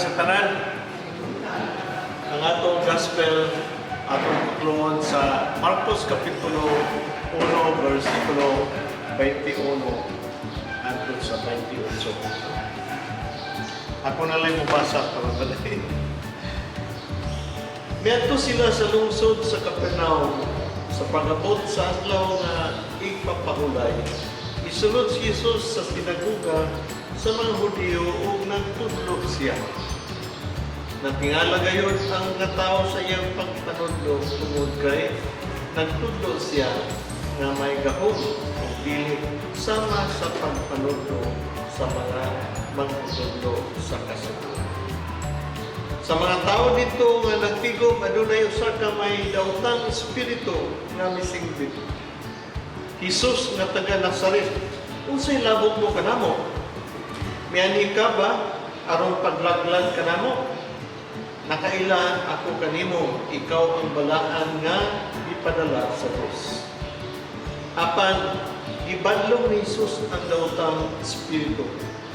Buntag sa tanan. Ang atong gospel atong tuklon sa Marcos Kapitulo 1 versikulo 21 hangtod sa 28. Ako na lang mobasa para balay. Miadto sila sa lungsod sa Capernaum sa pag-abot sa adlaw nga igpapahulay. Isulod si Jesus sa sinagoga sa mga Hudiyo ug nagtudlo siya. Natingala gayud ang mga tao sa iyang pagpanudlo tungod kay nagtudlo siya nga may gahom ug dili sama sa pagpanudlo sa mga magtutudlo sa Kasuguan. Sa mga tao didto nga nagtigom, adunay usa ka may daotang espiritu nga misingbit, "Jesus nga taga Nazaret, unsay labot mo kanamo? Mianhi ka ba aron paglaglag kanamo? Nakaila ako kanimo, ikaw ang balaan nga gipadala sa Dios." Apan gibadlong ni Jesus ang daotang espiritu.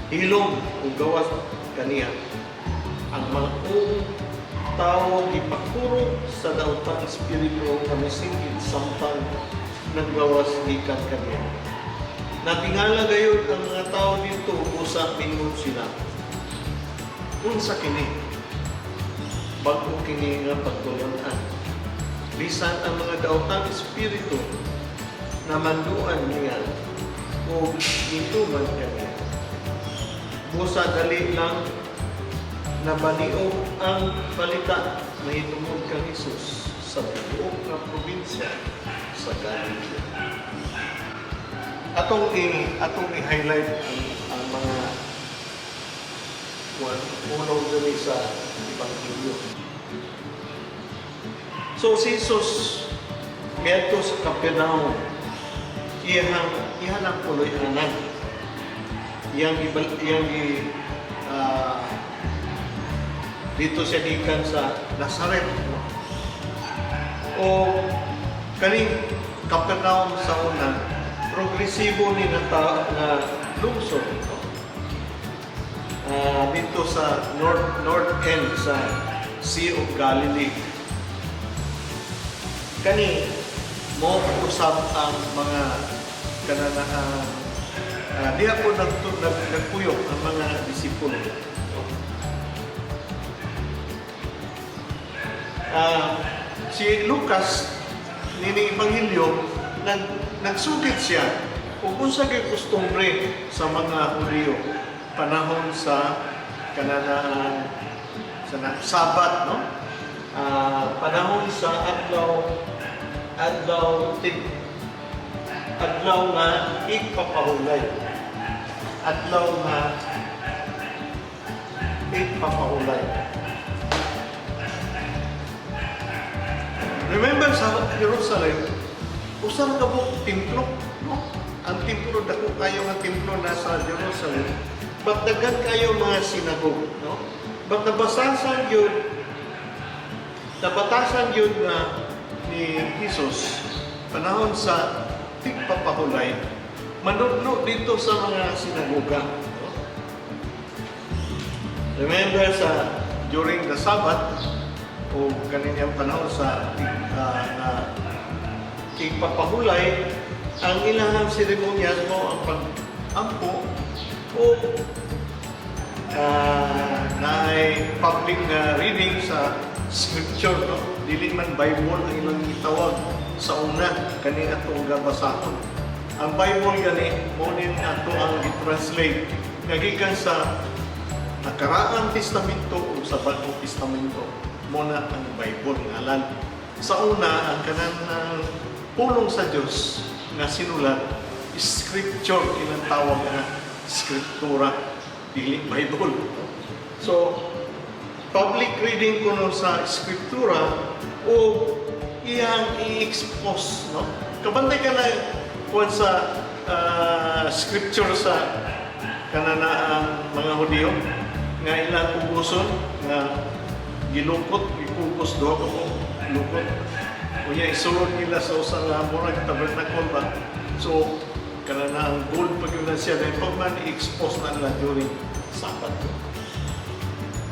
"Hilom ug gawas kaniya." Ang maong tawo gipakuro sa daotang espiritu nga misinggit samtang naggawas gikan kaniya. Natingala gayud ang mga tao didto, busa mingon sila, "Unsa kini? Bag-o kini nga pagtulon-an. Bisan ang mga daotang espiritu namanduan niya ug nituman kaniya." Busa dali lang nabaniog ang balita mahitungod kang Jesus sa tibuok nga probinsya sa Galilea. Atong i-highlight ang mga kuan pulong diri sa Ebanghelyo. So si Jesus miadto sa Capernaum, iyang ang puloy-anan. Iyang ibal iyang i, ah, didto siya gikan sa Nazaret, no? O kaning Capernaum sa una, progresibo ni nga nga lungsod, no? Didto sa north end sa Sea of Galilee. Kani mo usab ang mga kanana diha po nagpuyok ang mga disipulo, no? Si Lucas nini Ebanghelyo nagsugid siya kung unsa kay kostumbre sa mga Hudiyo panahon sa kananaan sa Sabat, no? Panahon sa adlaw adlaw tig adlaw nga igpapahulay, adlaw nga igpapahulay. Remember, sa Jerusalem, usa ra ka buok templo, no? Ang templo, dako kayo nga templo nasa Jerusalem. But daghan kayo mga sinagog, no? But nabatasan yun nga ni Jesus panahon sa tigpapahulay, manudlo didto sa mga sinagoga, no? Remember, sa during the Sabbath o kaninyang panahon sa na tigpapahulay, ang ilang seremonyas mo ang pag-ampo o naay public na reading sa scripture, no? Dili man Bible ang ilang gitawag sa una kani atong gabasahon. Ang Bible gani mo nin ato ang gi-translate nga gikan sa Nakaraang Testamento o sa Bagong Testamento. Mo na ang Bible ngalan. Sa una, ang kanang pulong sa Dios nga sinulat, scripture kinatawag nga skriptura, dili Bible. So public reading kuno sa skriptura o iyang i-expose, no? Kabantay ka na kuan sa scripture sa kanana ang mga Hudiyo nga ilang kuguson nga gilukot, gikugos, duha ka mo lukot. Unya isulod nila sa usa nga murag tabernacle ba. So kanana ang gold pa gyud na siya dahil pag man i-expose na nila during Sabbath.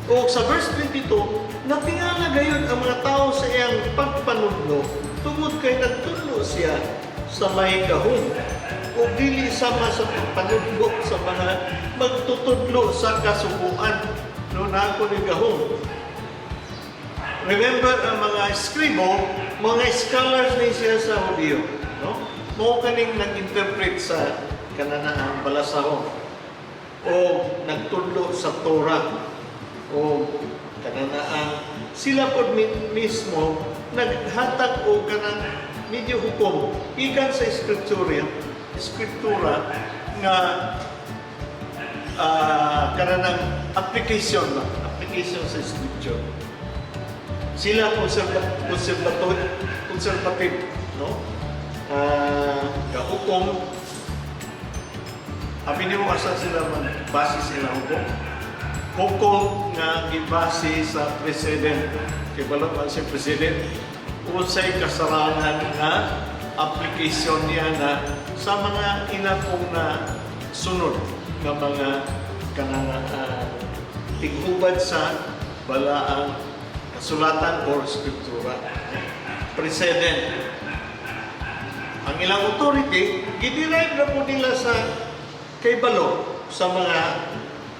O sa verse 22, natingala gayon ang mga tao sa iyang pagpanudlo tungod kay nagtudlo siya sa may gahom o dili sama sa pagpanudlo sa mga magtutudlo sa kasuguan, no, na ako ni gahom. Remember, ang mga eskribo, mga scholars ni siya sa Hudiyo, no? Mao kaning nag-interpret sa kananaang balasahon o nagtudlo sa Torah o kananaang sila pod mismo naghatag og kanang medyo hukom gikan sa escritura nga kananang application ba, application sa scripture. Sila conservative, no, gahukom. Abi nimo asa sila man base sila hukom? Hukom nga gibase sa precedent. Kay balo man si precedent, unsay kasarangan nga application niya na sa mga inakong na sunod nga mga kanang tighubad sa balaang kasulatan or skriptura. Precedent. Ang ilang authority, giderive na po nila sa kaybalo sa mga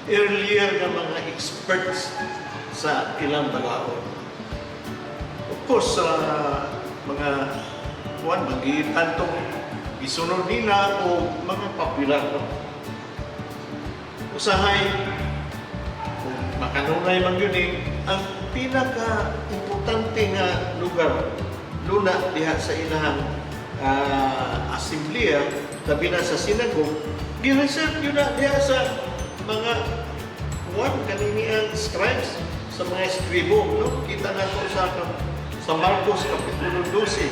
earlier nga mga experts sa ilang balaod. Of course, sa mga kuan, magitantong gisunod nila o mga popular, no? Usahay, kung makanunay man yun eh, ang pinaka-importante nga lugar, luna diha sa ilahang asembleya, labi na sa synagogue, gi-reserve yun na diha sa mga kuan kanini ang scribes, sa mga eskribo, no? Kita nato sa Marcos kapitulo 12,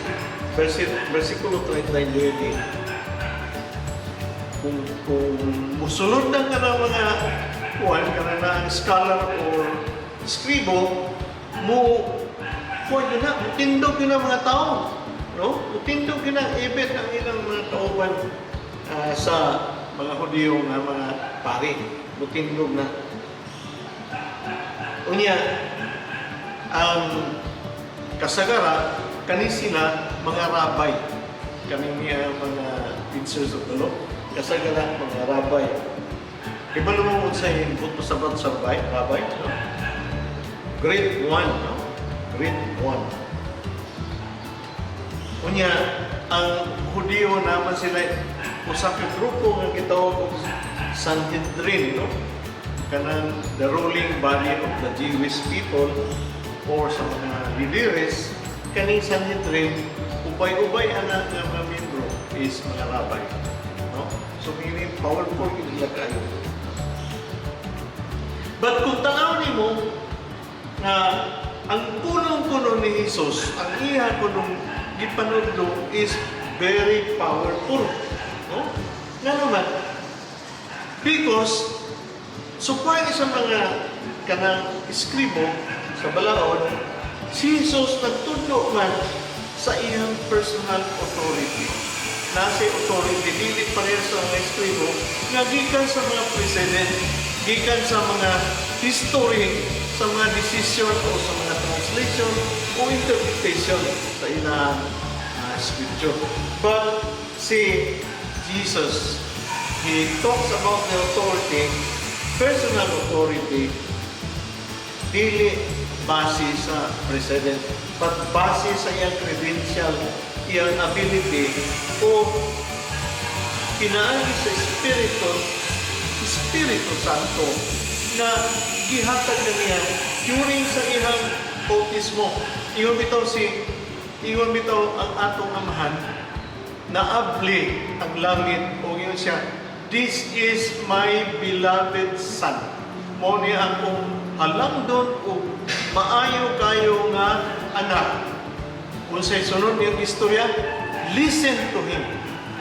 versikulo 39. Kung musulod na ka ng mga kuan kana na ang scholar or eskribo mo, kuan yun na, mutindog yun ang mga tao, no? Mutindog yun na even ang ilang mga kauban sa mga Hudiyo nga mga pari, mutindog na. Unya, ang kasagara kani sila mga rabbi, kani niya mga teachers of the law, kasagara mga rabbi. Ibalo mo unsay buto sa sa rabbi, rabbi, no? Grade 1, no? Grade 1. Unya, ang Hudiyo naman sila usa ka grupo nga gitawag og Sanhedrin, no? Kanang the ruling body of the Jewish people or sa mga lideres, kaning Sanhedrin, ubay-ubay ana nga mga membro is mga rabbi, no? So meaning powerful gid sila kayo. But kung tanaw nimo nga ang punong-puno ni Jesus, ang iya kunong gipanudlo is very powerful. No? Nga naman, because supply sa mga kanang eskribo sa balaod, si Jesus nagtudlo man sa iyang personal authority. Nasa authority, dili pareha sa mga eskribo, nga gikan sa mga precedent, gikan sa mga history, sa mga decision o sa mga translation o interpretation sa ilang scripture. But si Jesus, he talks about the authority, personal authority, dili base sa precedent, but base sa iyang credential, iyang ability, o pinaagi sa Espiritu Santo na gihatag na niya during sa iyang bautismo. Ingon bitaw ang atong amahan, naabli ang langit o ingon siya, "This is my beloved Son. Mao ni akong halangdon ug maayo kayo nga anak." Unsay sunod niyang istorya? Listen to him.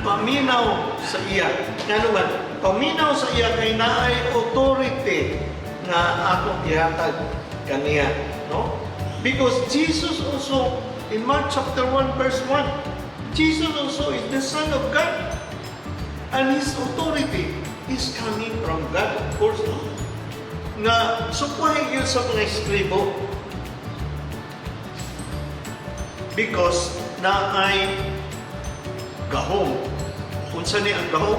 Paminaw sa iya. Ngano man, paminaw sa iya kay naay authority nga atong ihatag kaniya, no? Because Jesus also in Mark chapter 1 verse 1, Jesus also is the Son of God. And his authority is coming from God, of course, no? Nga sukwahi yun sa mga eskribo because naay gahom. Unsa ni ang gahom?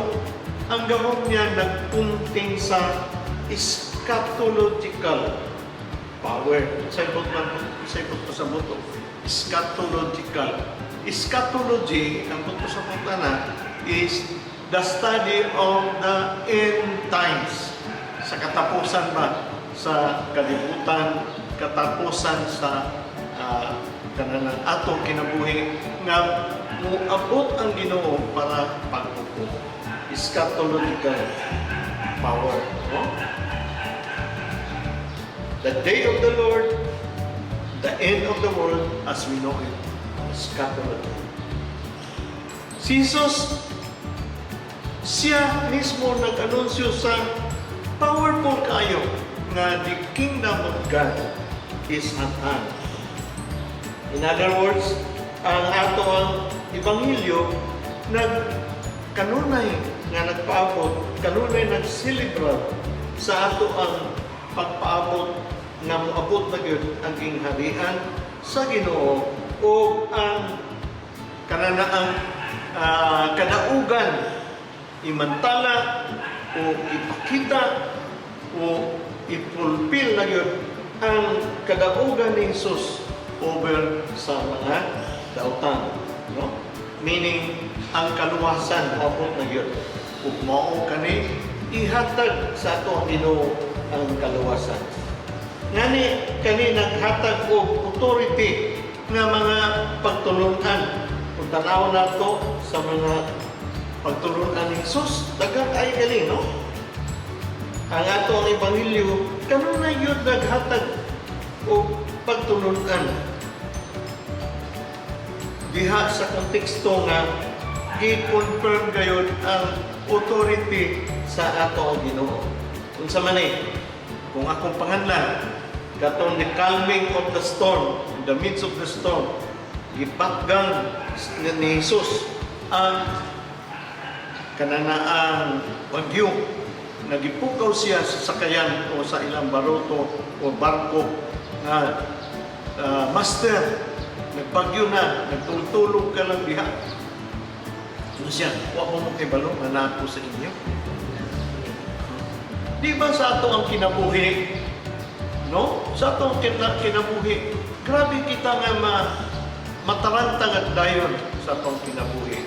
Ang gahom niya nagpunting sa eschatological power. Sa ibot man, sa ibot ko sa buto. Eschatological. Eschatology, ang buto sa buto na, is the study of the end times. Sa katapusan ba? Sa kalibutan, katapusan sa kanang atong kinabuhi nga muabot ang Ginoo para paghukom. Eschatological power. No? The day of the Lord, the end of the world as we know it. Eschatology. Si Jesus, siya mismo nag-anunsyo sa powerful kayo nga the kingdom of God is at hand. In other words, ang ato ang ebanghelyo nag kanunay nga nagpaabot, kanunay nagselebrar sa ato ang pagpaabot nga moabot na gyud ang gingharian sa Ginoo o ang kananaang kadaugan imantala o ipakita o i-fulfill na gyud ang kadaugan ni Jesus over sa mga dautan, no? Meaning ang kaluwasan moabot na gyud ug mao kani ihatag sa ato ang Ginoo ang kaluwasan. Ngani kani naghatag og authority nga mga pagtulunan. Kung tanaw nato sa mga pagtulunan ni Jesus, daghan ay gali, no? Ang ato ang ebanghelyo kanunay gyud naghatag og pagtulunan diha sa konteksto nga gi-confirm gayud ang authority sa ato ang Ginoo. Unsa man eh, kung akong panganlan, katong the calming of the storm, in the midst of the storm, gipatgang ni Jesus ang kananaang bagyo. Nagipukaw siya sa sakayan o sa ilang baroto o barko nga, "Master, nagbagyo na, nagtultulog ka lang diha." Ano siya, "Wa mo mo kibalo nga naa ko sa inyo?" Di ba sa ato ang kinabuhi, no? Sa ato ang kinabuhi, grabe kita nga mataranta at dayon sa atong kinabuhi.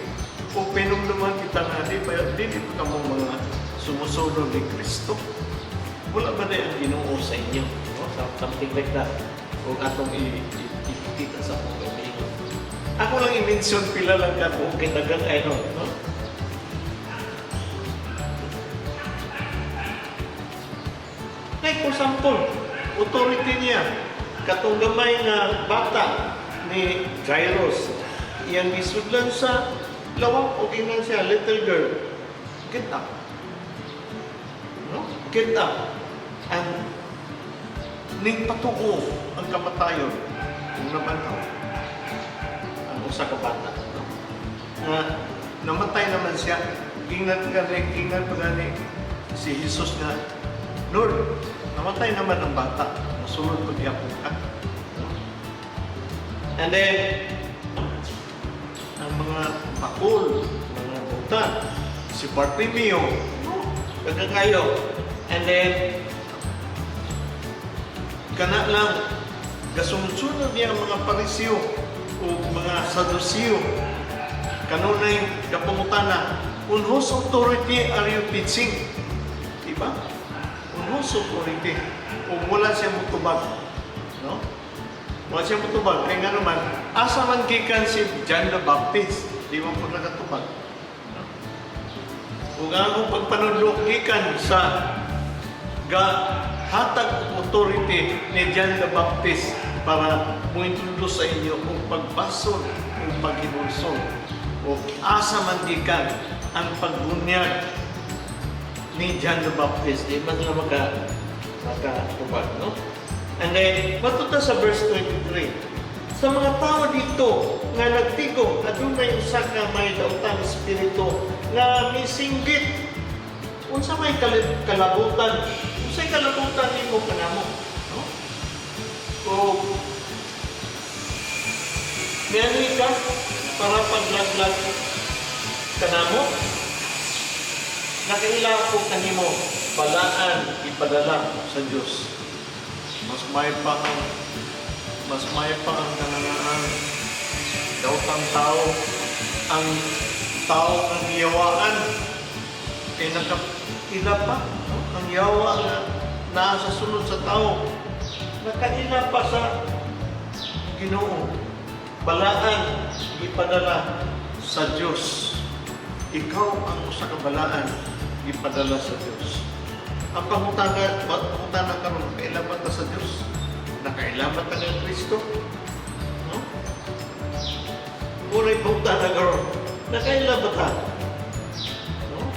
Kung pinumduman kita nga, di ba, di pa kamong mga sumusunod ni Kristo? Wala ba di ang Ginoo sa inyo? No? Something like that. Kung atong ipakita sa atong kaibigan. Ako lang i-mention pila lang ka kung kitagang ay no, no? Like for example, authority niya, katong gamay nga bata ni Jairus, iyang gisudlan sa lawak o ginan siya, "Little girl, get up." No? "Get up." And ning patuo ang kamatayon kung nabanhaw ang usa ka bata. No? Nga namatay naman siya, gingnan pa gani si Jesus nga, "Lord, namatay naman ang bata, masulod pa gyapon ka?" No? And then, ang mga bakol, mga buta, si Bartimeo, no? Daghan kayo. And then, kana lang, gasunod-sunod niya ang mga Pariseo o mga Saduceo. Kanunay gapangutana, "On whose authority are you teaching?" Diba? On whose authority? Kung wala siya mutubag. No? Wala siya mutubag. Kaya nga naman, asa man gikan si John the Baptist? Di mo po nakatubag. No? Kung ang akong pagpanudlo gikan sa ga hatag og authority ni John the Baptist para mo-introduce sa inyo kung pagbasol kung paghinulsol o asa man gikan ang pagbunyag ni John the Baptist, di man nga makatubag, no? And then, matuta sa verse 23. Sa mga tao dito nga nagtigom, adunay usa ka may daotang espiritu nga misinggit. Unsa may kalabutan? Unsa Unsay kalabutan nimo kanamo, no? O mianhi ka para paglaglag kanamo? Nakaila ko kanimo, balaan ipadala sa Dios. Mas may pa ang kananaan daotang tao, ang tao ang yawaan kay nakaila pa, no? Ang yawa nga naa sa sulod sa tao, nakaila pa sa Ginoo. Balaan gipadala sa Dios. Ikaw ang usa ka balaan gipadala sa Dios. Ang pangutana karon, kaila ba ta sa Dios? Nakaila ba ta kang Kristo, no? Mura'y pangutana karon, nakaila ba ta, no?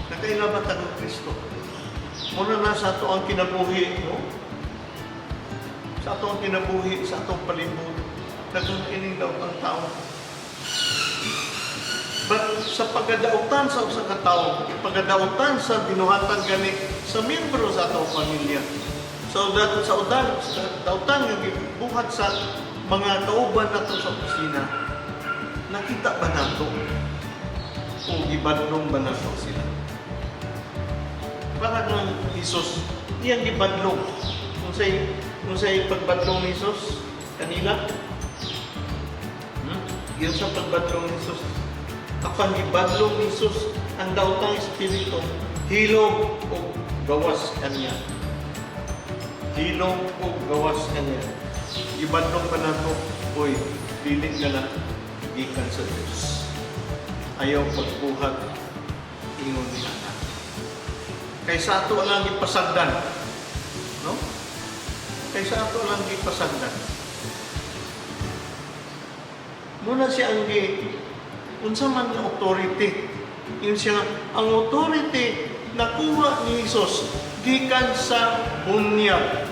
Nakaila ba ta kang Kristo? Muna na sa ato ang kinabuhi, no? Sa ato ang kinabuhi, sa atong palibot, daghang ining daotang tao. But sa pagkadautan sa usa ka tawo, pagkadautan sa binuhatan gani sa miyembro sa atong pamilya, sa dautan nga gibuhat sa mga kauban nato sa opisina, nakita ba nato o gibadlong ba nato sila? Para ng Jesus, iyang gibadlong. Kung sa'y pagbadlong ni Jesus kanila, Yun sa pagbadlong ni Jesus. Apan gibadlong ni Jesus ang daotang espiritu, hilom o gawas kanya. Hilom o gawas kanya. Gibadlong pa nato, "Uy, dili ka na gikan sa Diyos. Ayaw pagbuhat ingon ni ana." Kay sa ato lang gipasagdan. No? Kay sa ato lang gipasagdan. Muna siya ang gi unsa man nga authority. Yun siya ang authority nakuha ni Jesus gikan sa bunyag.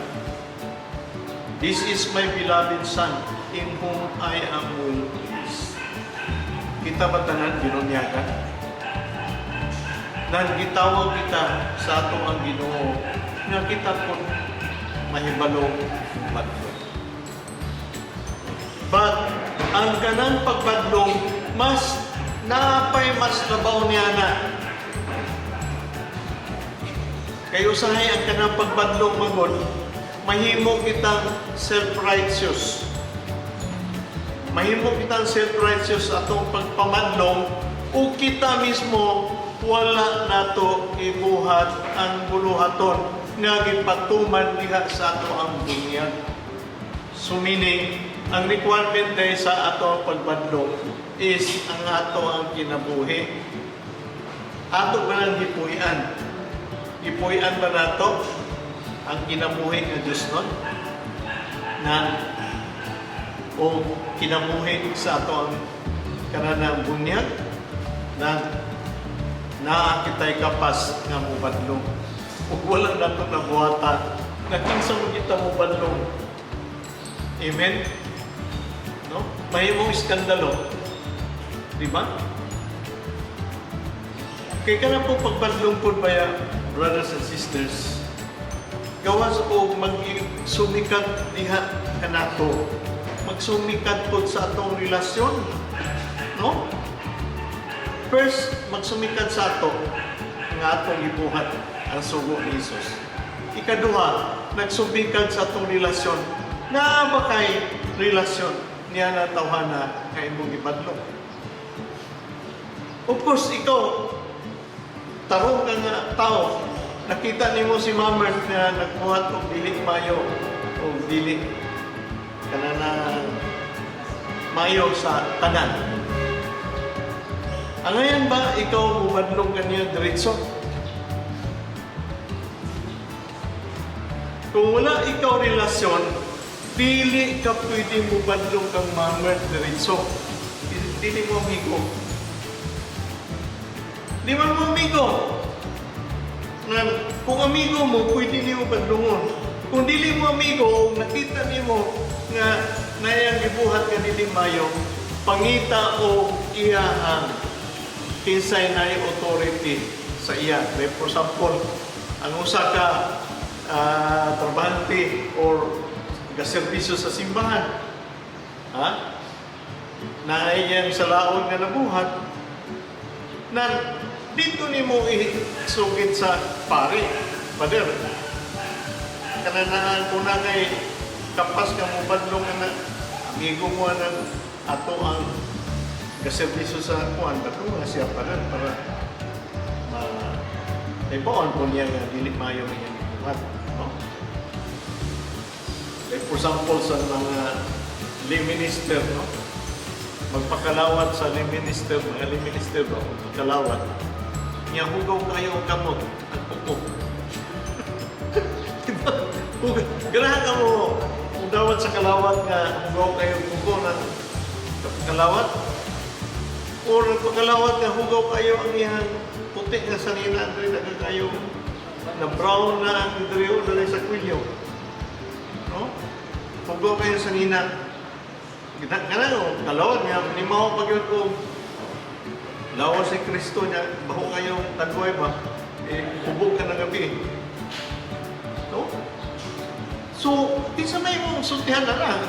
"This is my beloved Son in whom I am well pleased." Kita ba tanan binunyagan? Nan gitawag kita sa ato ang Ginoo nga kita pud mahibalo badlong. But ang kanang pagbadlong, mas naapay mas labaw niya na. Kay usahay ang kanang pagbadlong magod, mahimo kitang self-righteous. Mahimo kitang self-righteous atong pagpamadlong o kita mismo wala nato ibuhat ang buluhaton nga gipatuman diha sa ato ang bunyag. So meaning, ang requirement day sa ato ang pagbadlong is ang ato ang kinabuhi. Ato ba nang gipuy-an? Gipuy-an ba nato ang kinabuhi nga Diyos nun? Na o kinabuhi sa ato ang kananang bunyag na naa kita'y kapas nga mubadlong. Ug wala nato nabuhata nga kinsa mo kita mubadlong. Amen? No? Mahimong iskandalo. Di ba? Kay kana po pagbadlong po baya, brothers and sisters, gawas o magsumikat diha kanato. Magsumikat po sa atong relasyon. No? First, magsumikat sa ato nga atong gibuhat ang sugo ni Jesus. Ikaduha, nagsumikat sa atong relasyon. Naa ba kay relasyon niya na tawhana nga imong gibadlong? Of course, ikaw, tarong ka nga tao, nakita nimo si Mamert na nagbuhat og dili mayo o dili kana na mayo sa tanan. Angayan ba ikaw mubadlong kaniya diretso? Kung wala ikaw relasyon, dili ka pwede mubadlong kang Mamert diretso. Dili mo amigo. Di man mo amigo. Nga, kung amigo mo, pwede nimo badlungon. Kung dili mo amigo, o nakita nimo nga nayang gibuhat nga dili mayo, pangita o iyahang Kinsay na authority sa iya. Like, for example, ang usa ka trabahante or gaserbisyo sa simbahan, ha? Na iyang sa laon nga nabuhat, na dito nimo isugid sa pare, pader. Kananaan ko na kay kapas ka mo badlong nga na amigo mo nang ato ang gaserbisyo sa kuan, badlong nga siya, pader, para ma ibaon po niya nga dili maayo ang iyang gibuhat. No? Like, for example, sa mga lay minister, no? Magpakalawat sa lay minister, mga lay minister ba, magpakalawat, niya hugaw kayo ang kamot, ang kuko. Diba? Ganahan ka mo, kung dawat sa kalawat nga hugaw kayo ang kuko ng kalawat, or nagpakalawat nga hugaw kayo ang iyang puti nga sanina, diri na kayo na brown na ang diri diri sa kwilyo. No? Hugaw kayo sanina. Kana o, kalawat niya, ni mao pag yun ko, lawas si Kristo niya, baho kayong tagway ba? Eh, hubog ka ng gabi. No? So, kinsa may mong sultihan na lang.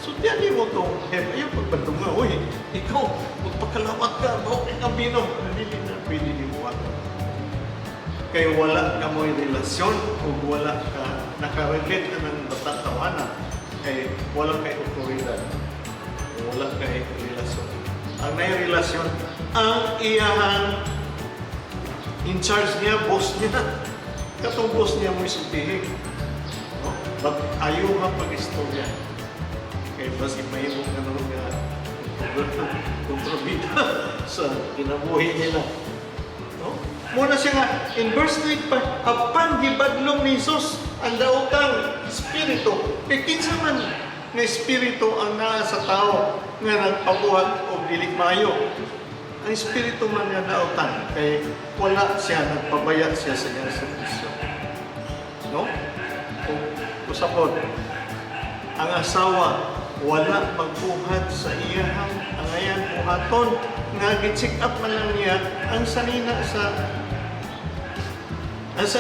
Sultihan mo itong head. Ayaw pagbandunga, uy, ikaw, magpakalawat ka, baho kang bino. Dili na, pwede ni mo ato. Kay wala ka mo'y relasyon o wala ka nakarelate ka ng bata-tawana. Kay wala kay otoridad. Wala kay relasyon. Ang may relasyon, ang iyahang in charge niya, boss niya. Katong boss niya mo'y sultihin. No? But ayaw nga pag-istorya. Kay basi mahimong ka naman nga kontrabida sa kinabuhi nila. No? Muna siya nga, in verse 8 pa, apan gibadlong ni Jesus ang daotang espiritu. Kay kinsa man nga espiritu ang naa sa tao nga nagpabuhat og dili maayo? Ang espiritu man nga daotan kay wala siya nagpabaya siya sa iyang serbisyo. No? Kung usapon, ang asawa wala magbuhat sa iyahang angayan buhaton nga gi-check up man lang niya ang sanina sa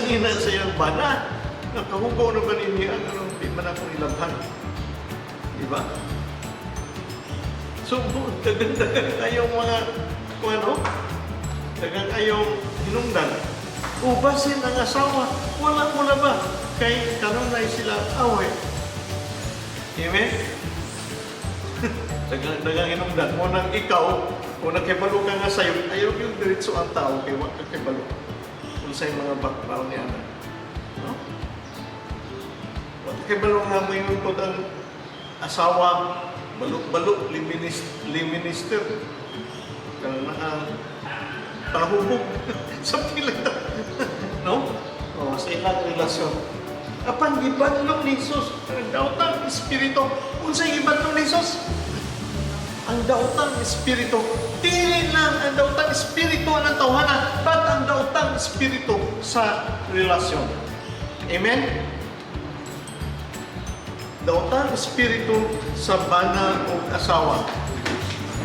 iyang bana. Nakahugaw na ba niya anong di man ako nilabhan, di ba? So dagan-dagan kayong mga kung ano, dagan kayong hinungdan. Ubasin ang asawa wala mo na ba kay kanunay sila away. Amen? Dagang dagang hinungdan mo nang ikaw, kung nakibalo ka nga sayo, ayaw yung diretso ang tao kay wa ka kibalo kung sa mga background niya na. No? Wa ka kibalo nga moingon pod ang asawa, balok-balok lay minister kana na ang palahubog, something like that. No? Oh, sa ilang relasyon. Apan gibadlong ni Jesus ang daotang espiritu. Unsay gibadlong ni Jesus? Ang daotang espiritu. Dili lang ang daotang espiritu ng tawhana, but ang daotang espiritu sa relasyon. Amen? Daotang espiritu sa bana o asawa.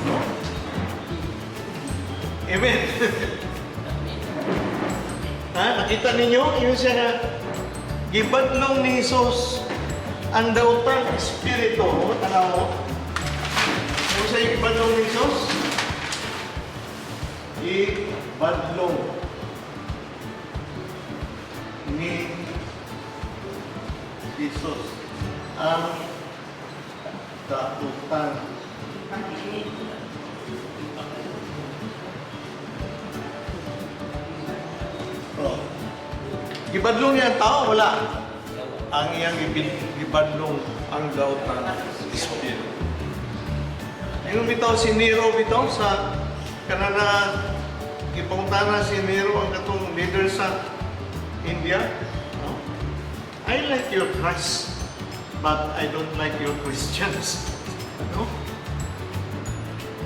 No? Amen? Ha? Nakita ninyo? Yun siya nga, gibadlong ni Jesus ang daotang espiritu. Oh, tanaw mo. Ano sa gibadlong ni Jesus? Gibadlong ni Jesus ang daotan. Oh. Gibadlong niya ang tao, wala. Ang iyang gibadlong ang daotang espiritu. Yung bitaw si Nero bitaw sa kanana gipangutana si Nero, ang katong leader sa India. No? "I like your Christ, but I don't like your Christians." No?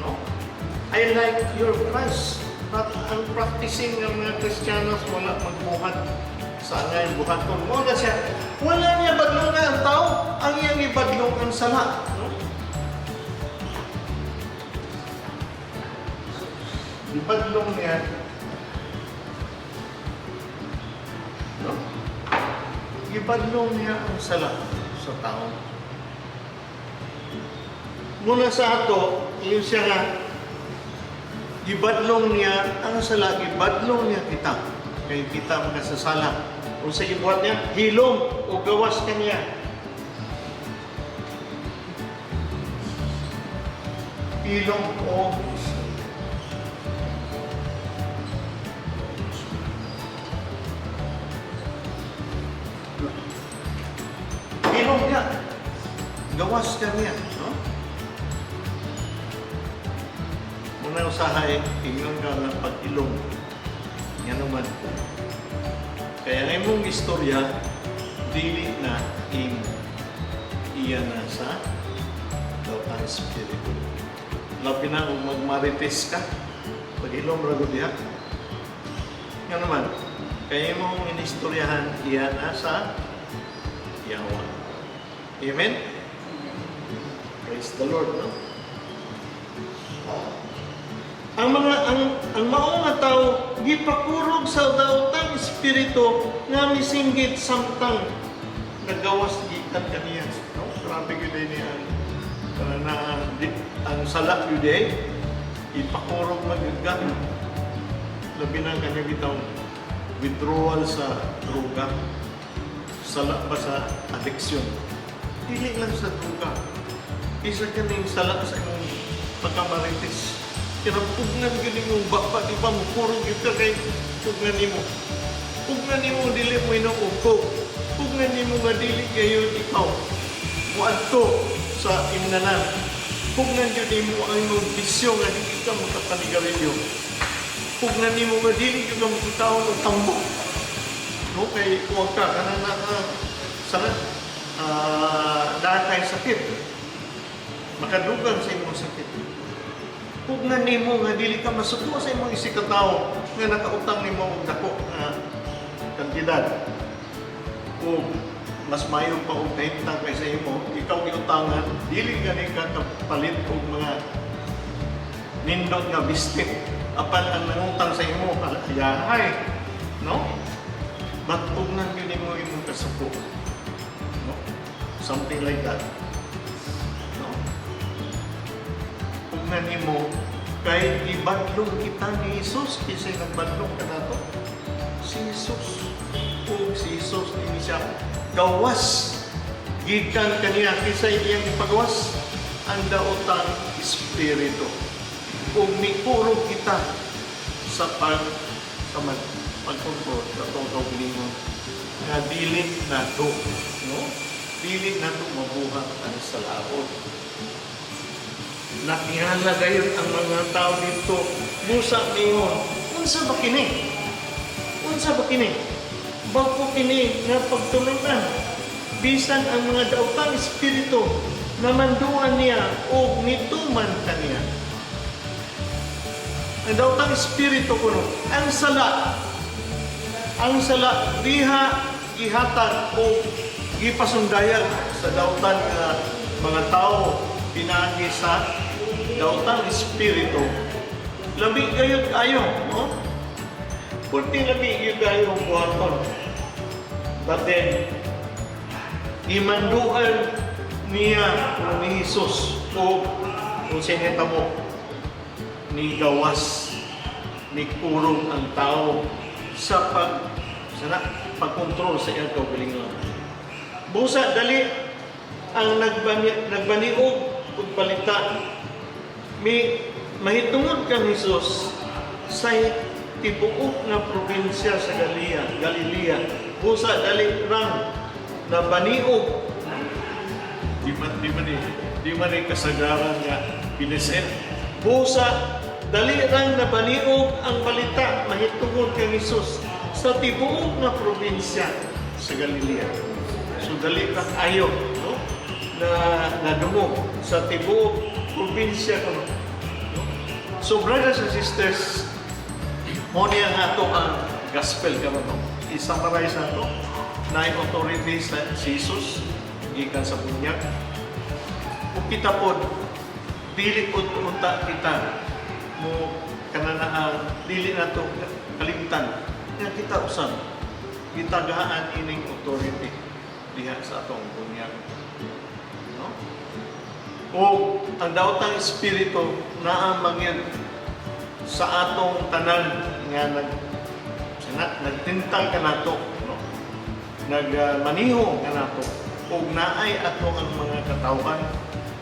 No? "I like your Christ, but ang practicing ng mga Kristiyanos wala magbuhat sa angay buhaton." Mo na siya, wala niya badlong nga ang tao, ang iyang ibadlong ang sala. No? Gibadlong niya, no? Gibadlong niya ang sala sa tao. Muna sa ato, yun siya nga, gibadlong niya ang sala, gibadlong niya kita. Kay kita makasasala. Kung sa gibuhat niya, hilom o gawas kaniya. Hilom o hilom niya. Gawas kaniya. No? Muna usahay, ingon ka ng pag-ilong. Yan naman. Kaya ang imong istorya, dili na imo. Iya na sa daotang espiritu. Labi na kung magmarites ka, pag-ilong ra gud diha. Nga naman, kaya imong inistoryahan, iya na sa yawa. Amen? Praise the Lord, no? Ang mga ang mao nga tawo gipakurog sa daotang espiritu nga misinggit samtang nagawas gikan kaniya, no? Grabe gyud ni ang na ang sala gyud eh ipakurog man gyud ka. Labi na kanya bitaw withdrawal sa droga, sala ba sa addiction, dili lang sa droga, isa kaning sala sa imong pagkamarites. Kinapugnan gyud imong baba, di ba? Mukurog gyud ka kay pugnan nimo. Pugnan nimo dili mo inom og Coke. Pugnan nimo nga dili kayo ikaw muadto sa imnanan. Pugnan gyud nimo ang imong bisyo nga dili ka makapanigarilyo. Pugnan nimo nga dili gyud ka makitaon og tambok. No, kay kuwag ka kanang naka sana dahil kay sakit. Makadugang sa imong sakit. Pugnan nimo nga dili ka masuko sa imong isig ka tawo nga nakautang nimo og dako nga kantidad. O mas mayo pa og nahimtang kaysa imo, ikaw giutangan, dili gani ka kapalit og mga nindot nga bistik apan ang nangutang sa imo ayahay, no? Batugnan gyud nimo imong kasuko, no? Something like that, no? Pugnan nimo kay gibadlong kita ni Jesus. Kisay nagbadlong kanato? Si Jesus. Ug si Jesus ni siya gawas gikan kaniya. Kisay iyang ipagawas? Ang daotang espiritu. Ug mikurog kita sa pag sa mag pagkontrol sa atong kaugalingon nga dili nato, no, dili nato mabuhat ang salaot. Natingala gayon ang mga tao dito. Busa ningon, "Unsa ba kini? Unsa ba kini? Bag-o kini nga pagtulunan. Bisan ang mga daotang espiritu namanduan niya o nituman kaniya." Ang daotang espiritu kuno, ang sala, ang sala diha gihatag o gipasundayag sa dautan nga mga tao pinaagi sa daotang espiritu. Labi gayud kayo, no? Kunti labi gyud kayo ang buhaton. But then, imanduan niya o ni Jesus o kung sinita mo, ni gawas, ni kurog ang tao sa pag sana pagkontrol sa iyang kaugalingon. Busa dali ang nagbaniog ug balita mi mahitungod kang Jesus sa tibuok nga probinsya sa Galilea. Busa dali rang nabaniog. Di man ni kasagaran nga pinisit. Busa dali rang nabaniog ang balita mahitungod kang Jesus sa tibuok nga probinsya sa Galilea. So dali kang ayo, no? Na nadungog sa tibuok probinsya kuno. No? So brothers and sisters, mo niya nga ato ang gospel karon, no. I-summarize nato na authority sa si Jesus gikan sa bunyag. Ug kita pod, dili pod unta kita mo Kanana ang dili nato kalimtan nga kita usab gitagaan ining authority diha sa atong bunyag. No? O ang daotang espiritu naa man sa atong tanan nga nagtintang kanato, no? Nagmaniho kanato ug naay ato ang mga katawhan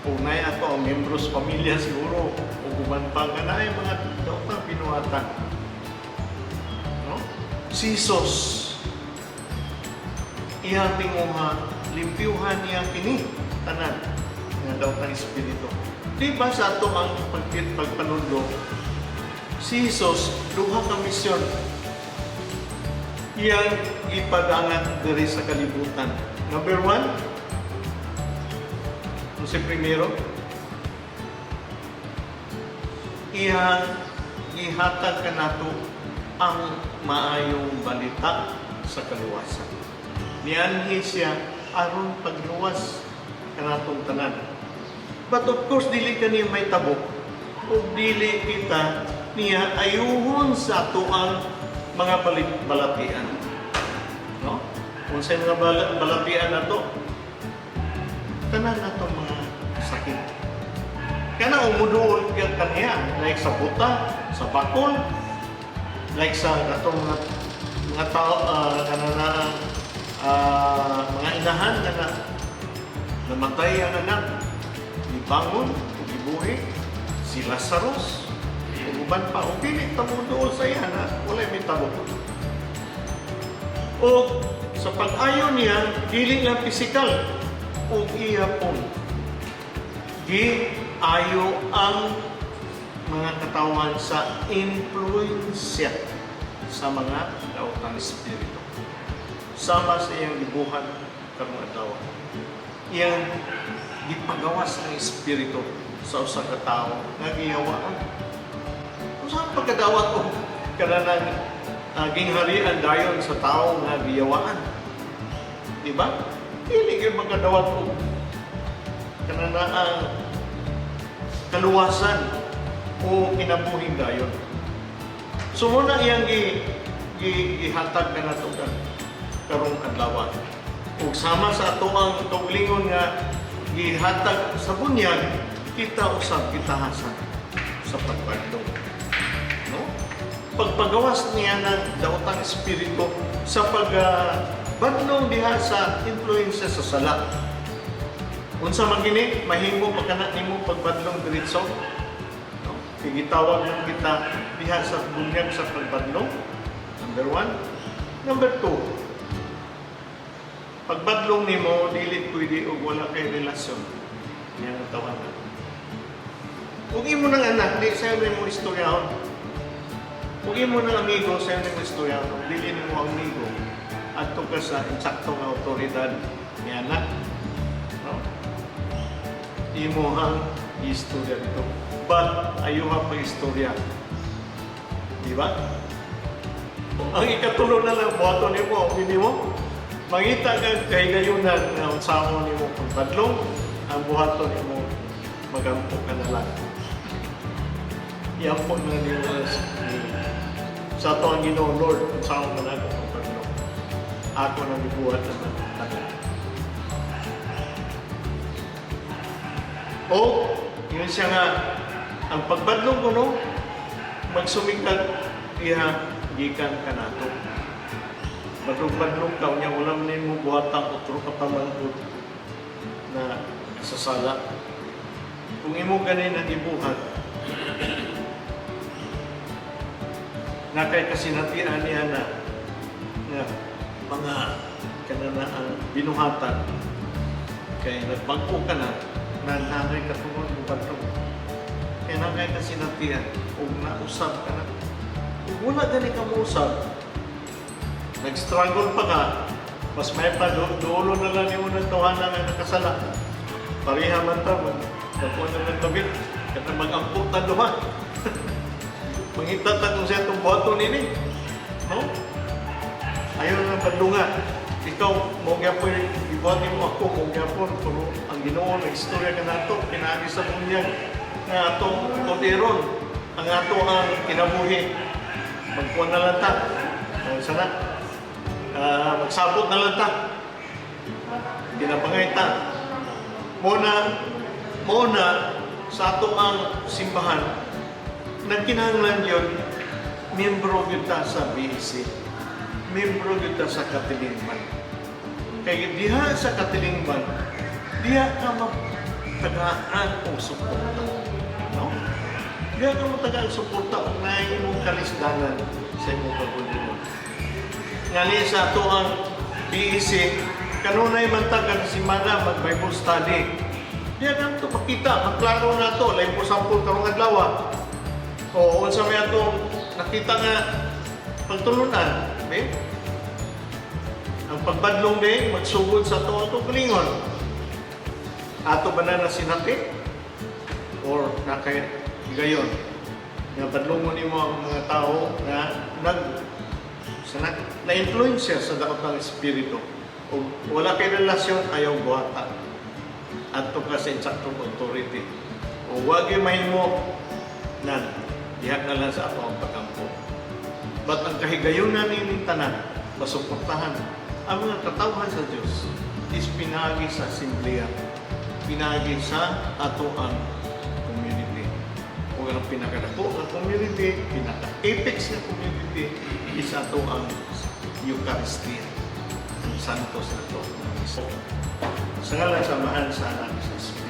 ug naay ato ang membros pamilya siguro ug uban pa nga naay mga daotang binuhatan, no? Si Jesus, iyang tinguha, limpyuhan niya kini tanan nga daotang espiritu. Di ba sa ato ang pagpanudlo, si Jesus duha ka misyon iyang ipadangat diri sa kalibutan? Number one, ano si primero? Iyang gihatag kanato ang maayong balita sa kaluwasan. Nianhi siya aron pagluwas kanatong tanan. But of course, dili kani mahitabo ug dili kita niya ayuhon sa atoang mga balatian. No? Kung sa mga balatian nato, tanan nato mga sakit. Kana umuduol ka kaniya, like sa buta, sa bakol, like sa katong mga tao, kana na mga inahan nga na namatay ang anak, gibangon, ug gibuhi, si Lazarus, ug uban pa, ug dili ta moduol sa iya na walay mitabo. O sa pag-ayo niya, dili lang pisikal, ug iya pong gi-ayo ang mga katawan sa impluensya sa mga daotang espiritu. Sama sa iyang gibuhat karong adlaw. Iyang gipagawas ang espiritu sa usa ka tawo nga giyawaan. Kung saan pagkadawat o kananang gingharian dayon sa tawo nga giyawaan. Di ba? Dili gyud makadawat og kanana ang kaluwasan o kinabuhing dayon. So muna iyang gihatag kanato karong adlaw. Ug sama sa ato ang kaugalingon nga gihatag sa bunyag, kita usab gitahasan sa pagbadlong. No? Pagpagawas niya ng daotang espiritu sa pagbadlong diha sa influensya sa sala. Unsa man gini, mahimo pa kana nimo pagbadlong diretso. No? Kay gitawag man kita diha sa bunyag sa pagbadlong. Number one. Number two, pagbadlong nimo dili pwede og wala kay relasyon. Yan ang tawanan. Kung imo ng anak, di sayo nimo istoryahon. Kung imo ng amigo, sayo nimo istoryahon. Kung dili nimo amigo, adto ka sa insaktong awtoridad ni anak. No? Imohang istorya dito. But ayuha pa istorya. Di ba? Ang ikatulo na lang, buhaton nimo, hindi mo, mangita ka kahigayunan nga unsaon nimo pagbadlong, ang buhaton nimo, magampo ka na lang. Iampo na nimo sa ato ang Ginoo, "Lord, unsaon man ako pagbadlong. Ako nang gibuhat naman tanan." O, yun siya nga, ang pagbadlong ko no, magsumikag iha gikan kanato. Badlong-badlong ka, unya wala man nimo buhatang otro ka pamangkot na kasasala. Kung imo ganin ang ibuhat, na kay kasinatian niya na nga mga kanana ang binuhatan kay nagbag-o ka na nanangay ka tungod mo badlong kay nangay kasinatian ug nausab ka na. Ug wala gani ka mousab, nag-struggle pa ka, mas may pa duolo na lang nimo ng tawhana nga nakasala. Pareha man ta, magkuha na lang tabi kada mag-ampo ta duha, mangita ta kung siya itong buhaton nini, no? Ayaw na padlunga. Ikaw, mo gyapon, ibuhat nimo ako, mo gyapon, pero ang Ginoo, nag-istorya ka nato, pinaagi sa bunyag, nga atong koderon. Ang ato ang kinabuhi, magkuha na lang ta. Ang sana, magsabot na lang ta. Ginabangay ta. Muna, sa ato ang simbahan, nagkinahanglan yun, miyembro gyud ta sa BEC. Miyembro gyud ta sa katilingban. Kay diha sa katilingban, diha ka matagaan og suporta. No? Diha ka matagaan suporta og naay imong kalisdanan sa imong kaugalingon. Ngali sa ato ang BEC, kanunay man ta kada semana mag Bible study. Diha na to makita, maklaro na to, lain po sampol karong adlaw. O unsa may atong nakita nga pagtulunan, be? Ang pagbadlong be, magsugod sa ato atong kaugalingon. Ato ba na sinati? Or nakay gayon? Nga badlongon nimo ang mga tao nga nag sa na, na-influensya sa daot ng espiritu. O wala kay relasyon, ayaw buhata. Adto ka sa instructor authority. O wag yung mahimo nan, diha na lang sa ato ang pakampo. But ang kahigayunan ni tanan, masuportahan ang mga katawhan sa Diyos is pinagi sa asembleya, pinagi sa ato ang community. O ang pinakadako nga community, pinaka-apex nga community is ato ang Eucharistia, ang Santos na to. Sa ngalan sa Amahan, sa Anak, sa Espiritu.